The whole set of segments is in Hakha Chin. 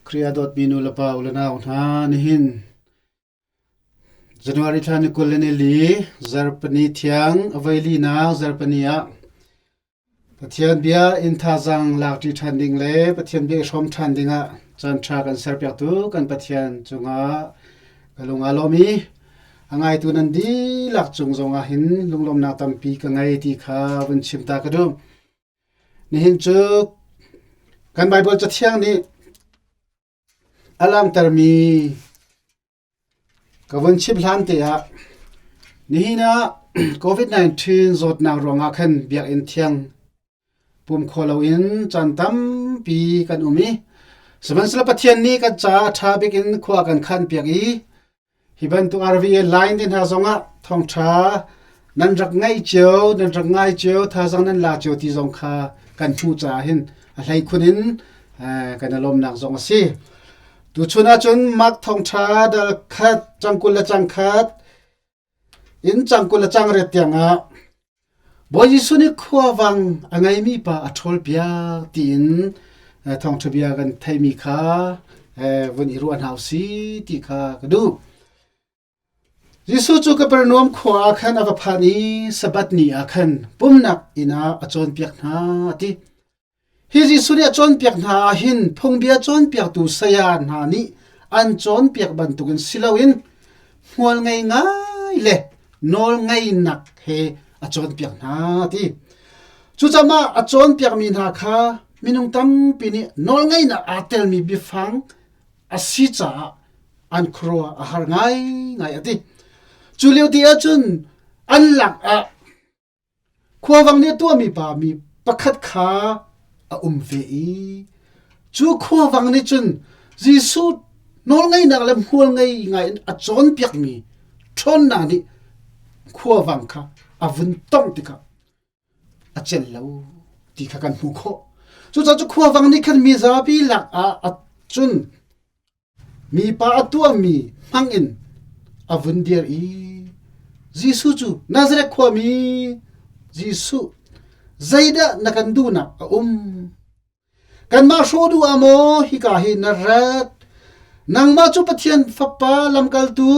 Khrih a dawtmi nu le pa u le nau hna, nihin January thla ni 24 zarhpini thiang a voi linak zarhpini ah Pathian bia in thazaang lakṭi ṭhan ding le Pathian bia i hrawm ṭhan dingah caanṭha kan serpiaktu kan Pathian cungah ka lung aa lawm i a ngaitu nan dihlak cung zongah hin lunglawmhnak tampi ka ngei ti kha vun chim ta ka duh. Nihin cu kan Baibal Cathiang nih a langhtermi ka vun chim hlan te ah nihin ah COVID-19 zawtnak ruangah khan biakinn thiang pum kho loin caan tampi kan um i sihmanhsehlaw Pathian nih kan caah a ṭha bik in khua kan khanpiak i Hi bantuk RVA line te hna zongah thawngṭha nan rak ngaih cio, nan rak ngai cio, thazaang nan la cio ti zong kha kan hmuh caah hin a hleikhun in kan i lawmnak zong a si. Tuchun ahcun Mark thawngṭha dal khat, cang 20 le cang khat in cang 20 le cang riat tiangah Bawi Jesuh nih khuavang a ngeimi pa a ṭhawlpiak tiin thawngṭha bia kan theimi kha vun i ruah hna u si ti kha ka duh. Jesuh cu Kapernaum khua ah khan a va phan i Sabbath ni ah khan pumhnak inn ah a cawnpiak hna a ti. Hi Jesuh nih a cawnpiak hna ah hin phungbia cawnpiaktu saya hna nih an cawnpiak bantukin si loin hmual ngei ngai le nawl ngeinak he a cawnpiak hna ti. Cucaah a cawnpiakmi hna kha minung tampi nih nawlngeihnak aa telmi biafang a si caah an khuaruah a har ngaingai a ti. Cu lio ti ahcun an lak ah Khuavang nih a tuahmi pa mi pakhat kha a um ve i cu khuavang nih cun Jesuh nawlngeihnak le hmualngei ngai in a cawnpiakmi ṭhawnnak nih khuavang kha a vun tongh tikah a celh lo ti kha kan hmuh khawh. Cucaah cu khuavang nih khan mizapi lak ah a cun Mipa a tuahmi hmangin a vun dir i Jesuh cu Nazareth khuami Jesuh zeidah na kan duhnak a um? Kanmah hrawh duh ah maw hika hi na rat? Nangmah cu Pathian Fapa lamkaltu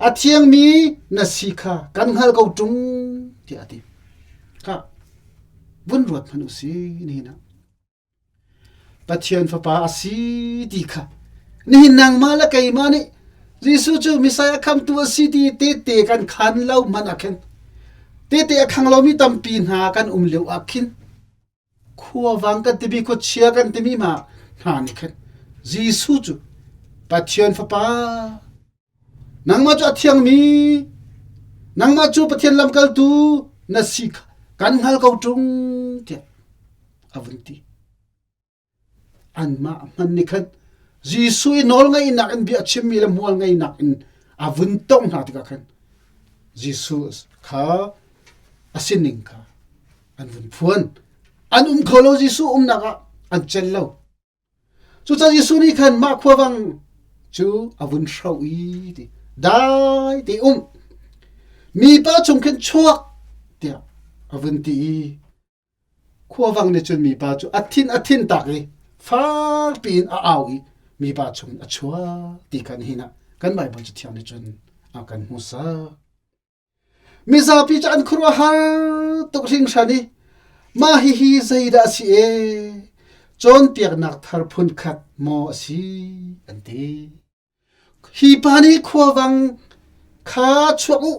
a thiangmi na si kha kan hngal ko ṭung tiah a ti. Kha vun ruat hmanh u si nihin ah. Pathian Fapa a si ti kha nihin nangmah le keimah nih Jesuh cu Messiah khamtu a si ti tehte kan khan lo hmanh ah khin tehte a khang lomi tampi hna kan um lio ah khin khuavang kan timi khuachia kan timi hna hna nih khin Jesuh cu Pathian Fapa nangmah cu a thiangmi nangmah cu Pathian lamkaltu na si kha kan hngal ko ṭung tiah a vun ti. Anmah hman nih khan Jesuh i nawl ngaihnak in bia a chimmi le hmual ngaihnak in a vun tongh hna tikah khan Jesuh kha a sining kha an vun phuan. An um kho lo Jesuh umnak ah an cel lo. Cucaah Jesuh nih khan mah khuavang cu a vun hroh i ti dai te um mipa chung khin chuak tiah a vun ti i Khuavang nih cun mipa cu a thin a thin tak i fakpi in a au i mipa chung a chuak ti kha nihin ah kan Baibal Cathiang nih cun a kan hmuhsak. Mizapi cu an khuaruahhar tuk hringhran i mah hihi zeidah a si e? Cawnpiaknak thar phunkhat maw a si? an ti. Hi pa nih khuavang kha chuak u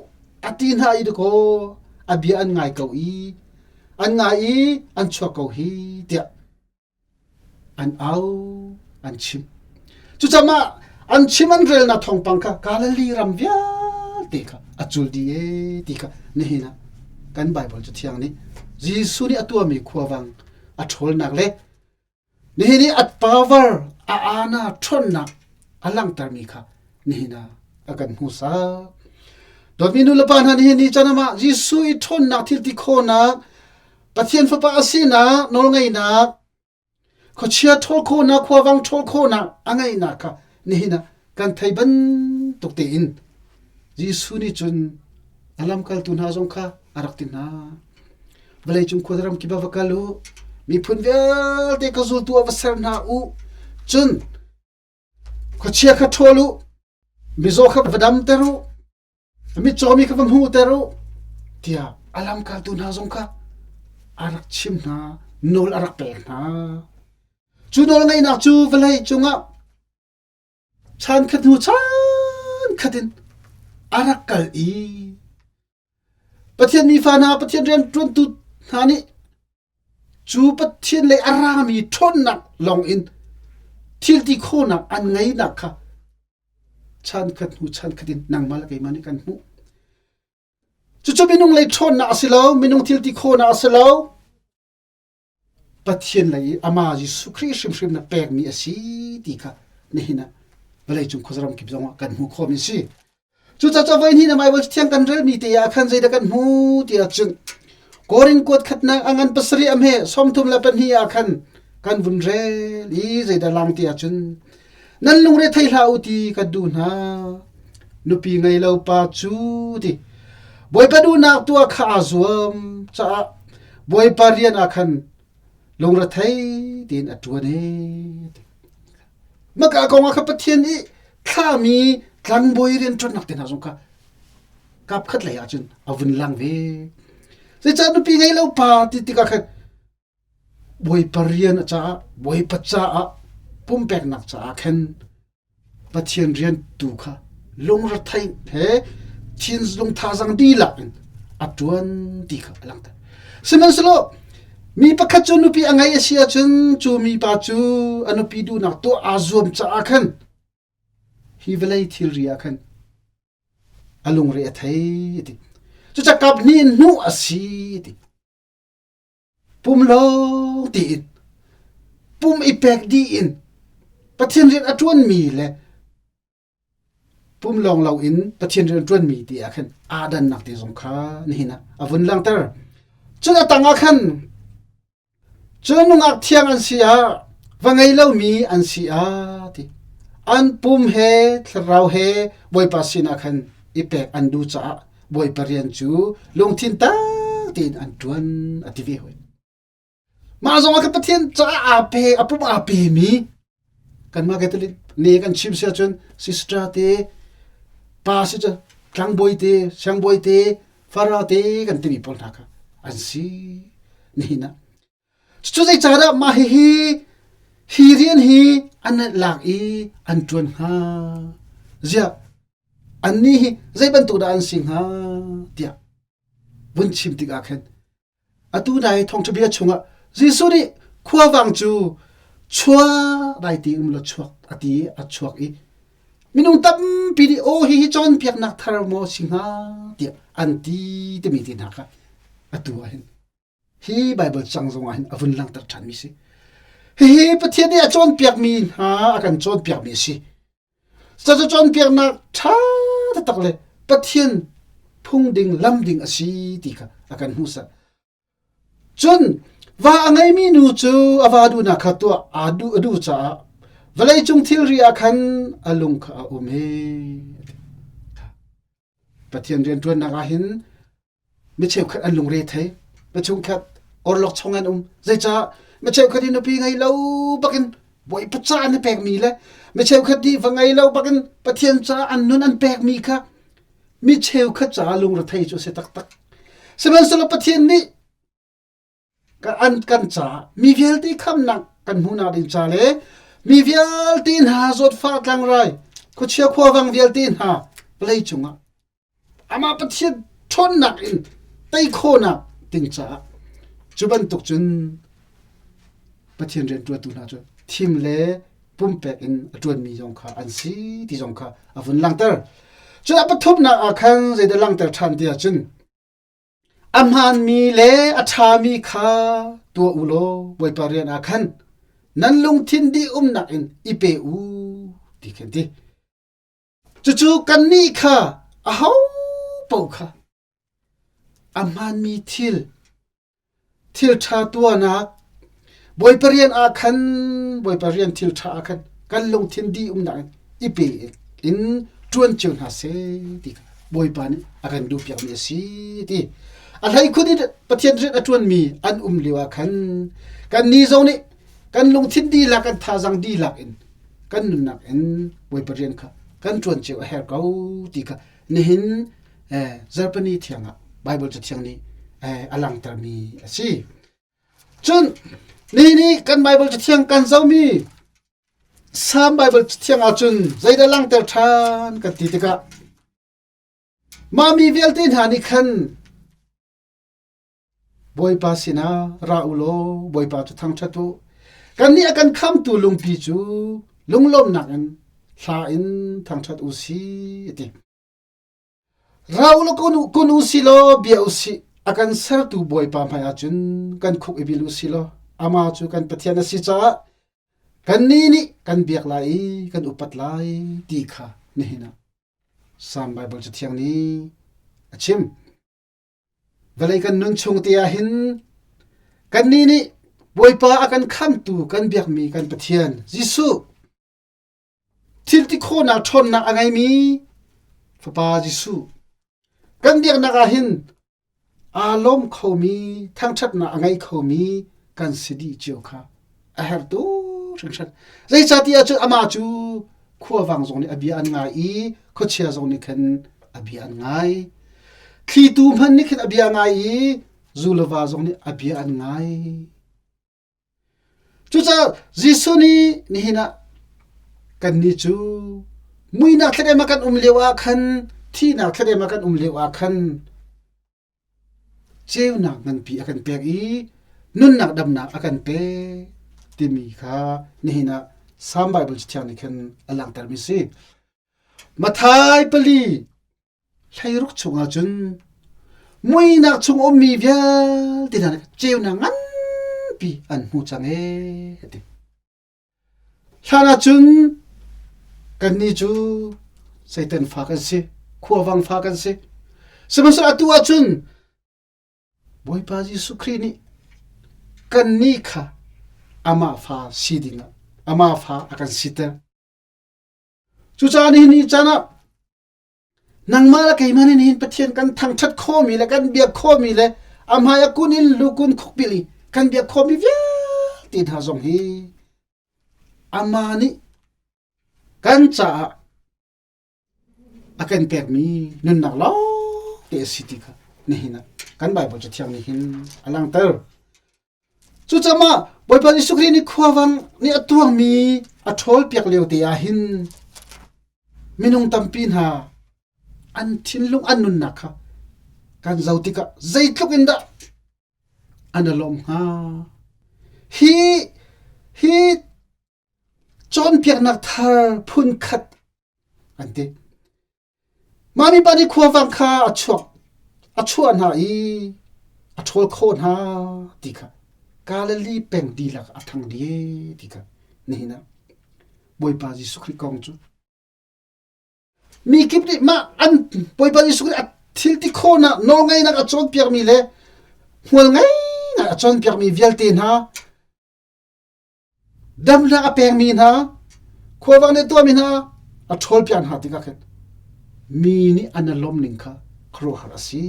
a ti hna i dakaw a bia an ngai ko i an ngai i an chuak ko hi tiah an au an chim. Cucaah an chim an relnak thawngpang kha Galilee ram vialte kha a cul dih ee ti kha nihin ah kan Baibal Cathiang nih Jesuh nih a tuahmi khuavang a ṭhawlnak le Nihin i a power a aana ṭhawnnak a langhtermi kha nihin ah a kan hmuhsak. Dawtmi nu le pa hna nihin ni chan ah Jesuh i ṭhawnnak thil ti khawhnak Pathian Fapa a sinak nawlngeihnak khuachia ṭhawl khawhnak khuavang ṭhawl khawhnak a ngeihnak kha nihin ah kan thei bantuk tein Jesuh nih cun a lamkaltu hna zong kha a rak ti hna. Vawleicung khuaram kip ah va kal u, miphun vialte ka zultu ah va ser hna u. Cun. Khuachia kha ṭhawl u, mizaw kha va damter u, mitcawmi kha va hmuhter u, tiah a lamkaltu hna zong kha a rak chim hna, nawl a rak pek hna. Cu nawlngeihnak cu vawlei cungah chan khat hnu chan khat in a rak kal i Pathian mifa hna, Pathian rianṭuantu hna nih cu Pathian lei a rami ṭhawnnak lawng in thil ti khawhnak an ngeihnak kha chan khat hnu chan khat in nangmah le keimah nih kan hmuh. Cucu minung lei ṭhawnnak a si lo, minung thil ti khawhnak a si lo. Pathian lei i amah Jesuh Khrih hrimhrim na pekmi a si ti kha nihin ah vawleicung khuazaram kip zongah kan hmuh khawhmi a si. Cucaah voi hnih na Bible thiang kan relmi te ah khan zeidah kan hmu ti ahcun Korin kuat khatnak a ngan pasarih a hme 32 ah khan kan vun rel i zeidah lang ti ahcun nan lungre thei hlah u ti kan duh hna. Nupi ngei lo pa cu ti Bawipa duhnak tuah kha aa zuam caah Bawipa rian ah khan lungrethei tein a ṭuan ee. Maka kong ah kha Pathian i thlami tlangbawi rian ṭuannak te hna zong kha kap khat lei ah cun a vun lang ve. Zeicah nupi ngei lo pa ti tikah khan Bawipa rian a caah Bawipa caah pumpeknak caah khan Pathian rian tu kha lungrethei he thinlung thazang dihlak in a ṭuan ti kha a langhter. Sihmanhsehlaw mi pakhat cu nupi a ngei a si ahcun cu mipa cu a nupi duhnak tuah aa zuam caah khan hi vawlei thilri ah khan a lungre a thei a ti. Cucaah kap hnih in hnuh a si a ti. Pum lawng tiin pum i pek dih in Pathian rian a ṭuanmi le pum lawng loin Pathian rian a ṭuanmi ti ah khan aa dannak te zong kha nihin ah a vun langhter. Cun a tang ah khan cun nungak thiang an si ah va ngei lomi an si ah ti an pum he thlarau he Bawipa sinah khan i pek an duh caah Bawipa rian cu lungthin tak tein an ṭuan a ti ve hoi. Mah zong ah khan Pathian caah aa pe, a pum aa pemi kanmah Catholic ne kan chim si ahcun sister te, pa si cu tlangbawi te, siangbawi te, fara te kan timi pawl hna kha an si nihin ah. Cucu zeicahdah mah hihi hi rian hi an lak i an ṭuan hnga? Ziah annih hi zei bantuk dah an si hnga tiah vun chim tikah khin atu nai thawngṭha bia chungah Jesuh nih khuavang cu chuak dai ti um law chuak a ti i a chuak i minung tampi nih aw hihi cawnpiaknak thar maw si hnga tiah an ti timi te hna kha atu ah hin Hi Baibal cang zongah hin a vun langhter ṭhanmi si. Hihi Pathian nih a cawnpiakmi hna a kan cawnpiakmi a si. Cucu cawnpiaknak ṭha taktak le Pathian phung ding lam ding a si ti kha a kan hmuhsak. Cun va a ngeimi nu cu a va duhnak kha tuah aa duh a duh caah vawleicung thilri ah khan a lung kha a um ee. Pathian rianṭuannak ah hin mi cheukhat an lungre thei mi chungkhat orlok chung an um zeicah mi cheukhat hi nupi ngei lo bakin bawipa ca an i pekmi le mi cheukhat nih va ngei lo bakin pathian ca an nun an pekmi kha mi cheukhat caah lungrethei cu a si taktak sihmanhsehlaw pathian nih an kan caah mi vialte khamnak kan hmuhnak ding ca le mi vialte hna zawtfah tlangrai khuachia khuavang vialte hna vawlei cungah amah Pathian ṭhawnnak in tei khawhnak ding caah cu bantuk cun Pathian rianṭuantu hna cu thim le pumpek in a ṭuanmi zong kha an si ti zong kha a vun langhter. Cun a pathumnak ah khan zeidah langhter ṭhan ti ahcun A hmaanmi le a ṭhami kha tuah u law Bawipa rian ah khan nan lungthin dih umnak in i pe u ti khin ti. Cucu kannih kha aho paoh kha a hmaanmi thil Thil ṭha tuahnak Bawipa rian ah khan Bawipa rian thil ṭha ah khan kan lungthin dih umnak in i pe in ṭuan cio hna seh ti kha Bawipa nih a kan duhpiakmi a si ti. A hleikhun in Pathian rian a ṭuanmi an um lio ah khan kannih zong nih kan lungthin dihlak kan thazaang dihlak in kan nunnak in Bawipa rian kha kan ṭuan cio a herh ko ti kha nihin zarhpini thiang ah Bible cathiang nih a langhtermi a si. Cun nihin i kan Bible cathiang kan zohmi Salm Bible cathiang ahcun zeidah langhter ṭhan kan ti tikah mah mi vialte hna nih khan Bawipa sinah ra u law Bawipa cu thangṭhat u. Kannih a kan khamtu lungpi cu lunglawmhnak in hla in thangṭhat u si, a ti. Ra u law kun u si law bia u sih. A kan sertu Bawipa hmaiah cun kan khuk i bil u si law amah cu kan Pathian a si caah kannih nih kan biak lai i kan upat lai ti kha nihin ah Salm Baibal Cathiang nih a chim. Vawlei kan nun chung te ah hin kannih nih Bawipa a kan khamtu kan biakmi kan Pathian Jesuh thil ti khawhnak ṭhawnnak a ngeimi Fapa Jesuh kan biaknak ah hin aa lawm khomi thangṭhatnak a ngei khomi kan si dih cio kha a herh tuk hringhran. Zeicahtiah cun amah cu khuavang zong nih a bia an ngai i khuachia zong nih khan a bia an ngai. Thlitu hmanh nih khin a bia ngai i zu le va zong nih a bia an ngai. Cucaah Jesuh nih nihin ah kannih cu muihnak thladem ah kan um lio ah khan thihnak thladem ah kan um lio ah khan ceunak nganpi a kan pek i nunnak damnak a kan pek timi kha nihin ah Salm Bible Cathiang nih khan a langhtermi si. Matthai pali hleiruk chungah cun muihnak chung ummi vialte hna ceunak nganpi an hmu cang ee a ti. Hlan ahcun kannih cu Satan fa kan si, khuavang fa kan si. Sihmanhsehlaw atu ahcun Bawipa Jesuh Khrih nih kannih kha amah fa si dingah amah fa a kan siter. Cucaah nihin ni caan ah nangmah le keimah nih nihin Pathian kan thangṭhat khawhmi le kan biak khawhmi le a hmai ah kun in lukun khukbil i kan biak khawhmi vialte hna zong hi amah nih kan caah a kan pekmi nunnak lawng te a si ti kha nihin ah kan Baibal Cathiang nih hin a langhter. Cucaah Bawipa Jesuh Khrih nih khuavang nih a tuangmi a ṭhawlpiak lio te ah hin minung tampi hna an thinlung an nunnak kha kan zoh tikah zeitluk in dah an i lawmh hnga. Hi hi cawnpiaknak thar phunkhat an ti. Mah mipa nih khuavang kha a chuak a chuah hna i a ṭhawl khawh hna ti kha Galilee peng dihlak a thang dih ti kha nihin ah Bawipa Jesuh Khrih kong cu mi kip nih mah an Bawipa Jesuh Khrih a thil ti khawhnak nawlngeihnak a cawnpiakmi le hmual ngaingai a cawnpiakmi vialte hna Damnak a pekmi hna, khuavang nih tuahmi hna a ṭhawlpiak hna tikah khin mi nih an i lawmh ning kha khuaruahhar a si.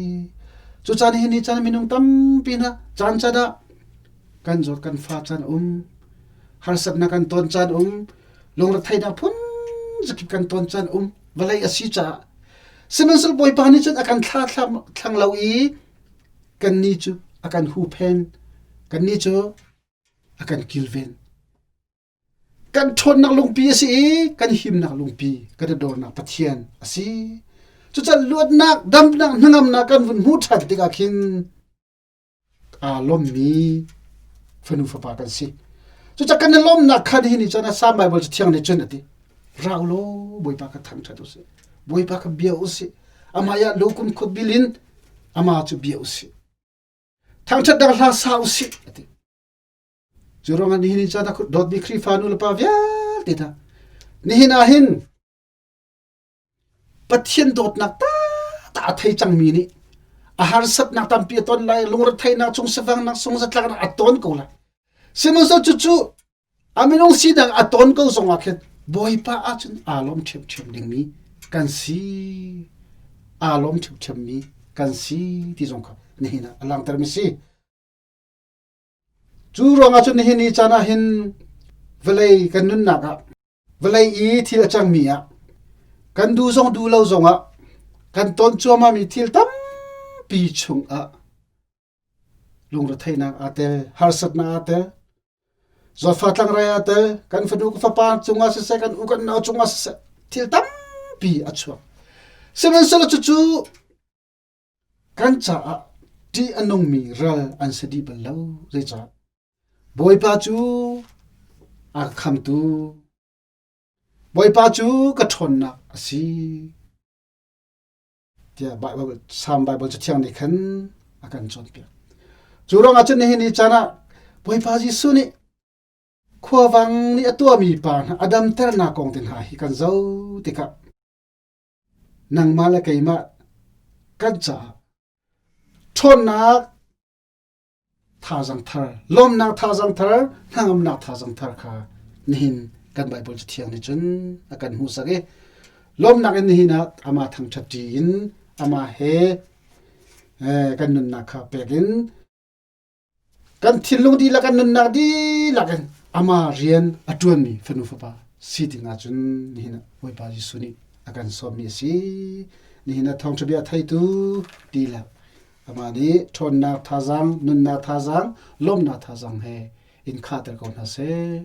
Cu caan hi ni caan minung tampi hna caan caan ah kan zawt kan fa caan um, harsatnak kan ton caan um, lungretheihnak phun zakip kan ton caan um, vawlei a si caah sihmanhsehlaw Bawipa nih cun a kan thla thlang lo i kannih cu a kan huhphen, kannih cu a kan kilven. Kan ṭhawnnak lungpi a si i kan himnak lungpi kan i dornak Pathian a si. Cucan luatnak, damnak, hnangamnak kan vun hmuh ṭhan tikah khin aa lawmmi fanu fapa kan si. Cucah kan i lawmnak khan hi nih cun a Salm Bible cu thiang nih cun a ti. Ra u law Bawipa ka thangṭhat u sih. Bawipa ka bia u sih. Amah ah lukum khut bil in amah cu bia u sih. Thangṭhatnak hla sa u sih a ti. Cu ruangah nihin ni caan ah dawtmi Khrihfa nu le pa vialte hna nihin ah hin Pathian dawtnak taktak a thei cangmi nih a harsatnak tampi a ton lai, lungretheihnak chung sivangnak sungzatlaknak a ton ko lai. Sihmanhsehlaw cucu a minung sinak a ton ko zong ah khin Bawipa ahcun aa lawm ṭhiamṭhiam dingmi kan si. Aa lawm ṭhiamṭhiammi kan si ti zong kha nihin ah a langhtermi si. Cu ruangah cun nihin ni caan ah hin vawlei kan nunnak ah. Vawlei i thil a cangmi ah kan duh zong duh lo zongah kan ton cuahmahmi thil tampi chungah lungretheihnak aa tel, harsatnak aa tel, zawtfah tlangrai aa tel, kan fanu kan fapa cungah siseh, kan u kan nau cungah siseh, thil tampi a chuak. Sihmanhsehlaw cucu kan caah ṭih a nungmi ral an si dih bal lo. Zeicah? Bawipa cu a ka khamtu, Bawipa cu ka ṭhawnnak a si. Tiah Bible, Psalm Bible Cathiang nih khan a kan cawnpiak. Cu ruangah cun nihin ni caan ah Bawipa Jesuh nih khuavang nih a tuahmi pa hna a damternak kong te hna hi kan zoh tikah nangmah le keimah kan caah ṭhawnnak Thazang thar, lawmnak thazang thar, hnangamnak thazang thar kha nihin kan Bible Cathiang nih cun a kan hmuhsak i lawmnak in nihin ah amah thangṭhat ṭi in amah he kan nunnak kha pek in kan thinlung dihlak kan nunnak dihlak in amah rian a ṭuanmi fanu fapa si ding ahcun nihin ah Bawipa Jesuh nih a kan sawmmi a si. Nihin ah thawngṭha bia theitu dihlak Amah nih ṭhawnnak thazaang, nunnak thazaang, lawmhnak thazaang he in khahter ko hna seh.